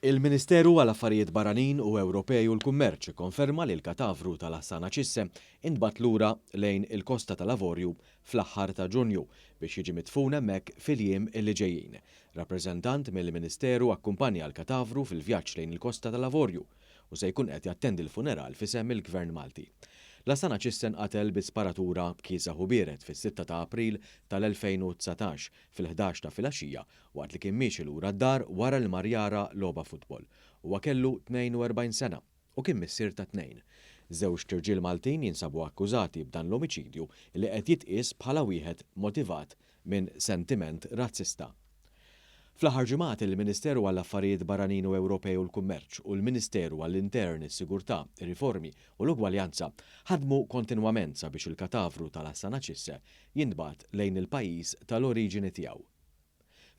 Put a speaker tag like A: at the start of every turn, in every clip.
A: Il-Ministeru għal Affarijiet Barranin u Ewropej u l-Kummerċ ikkonferma li l-katavru ta' Lassana Cisse intbagħat lura lejn il-Kosta tal-Avorju fl-aħħar ta' Ġunju biex jiġi midfun hemmhekk fil-jiem li ġejjin. Rappreżentant mill-Ministeru akkumpanja l-katavru fil-vjaġġ lejn il-Kosta tal-Avorju u se jkun qed jattendi l-funeral f'isem il-Gvern Malti. Lassana Cisse nqatel bi sparatura kiesaħ u biered fis-6 ta' April tal-2019 fil-11 ta' filgħaxija waqt li kien miexi lura d-dar wara li mar jara logħba futbol. Huwa kellu 42 sena u kien missier ta' tnejn. Żewġt irġiel Maltin jinsabu akkużati b'dan l-omiċidju li qed jitqies bħala wieħed motivat minn sentiment razzista. Fl-aħħar ġimgħat il-Ministeru għall-Affarijiet Barranin u Ewropej u l-Kummerċ u l-Ministeru għall-Intern, is-Sigurtà, ir-Riformi u l-Ugwaljanza ħadmu kontinwament sabiex il-katavru ta' Lassana Cisse jintbagħat lejn il-pajjiż tal-oriġini tiegħu.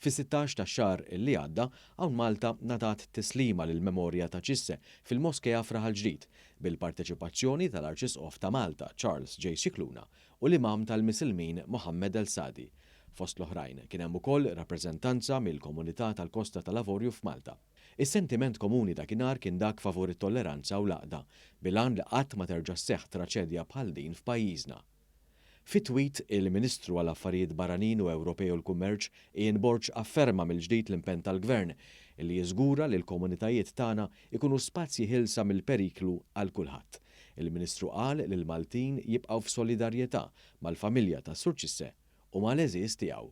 A: Fis-16 tax-xahar li għadda hawn Malta ngħatat tislima lill-memorja ta' Cisse fil-Moskea f'Raħal Ġdid bil-parteċipazzjoni tal-Arċisqof ta' Malta Charles J. Scicluna u l-Imam tal-Misilmin Mohammed El Sadi. Fost l-oħrajn kien hemm ukoll rappreżentanza mill-komunità tal-Kosta tal-Avorju f'Malta. Is-sentiment komuni dakinhar kien dak favur it-tolleranza u l-għaqda bil-għan li qatt ma terġa' sseħħ traċedja bħal din f'pajjiżna. Fi tweet, il-Ministru għall-Affarijiet Barranin u Ewropej u l-Kummerċ Ian Borg afferma mill-ġdid l-impenn tal-Gvern li jiżgura li l-komunitajiet tagħna ikunu spazji ħielsa mill-periklu għal kulħadd. Il-Ministru qal li l-Maltin jibqgħu f'solidarjetà mal-familja ta' Sur Cisse u mal-għeżież tiegħu.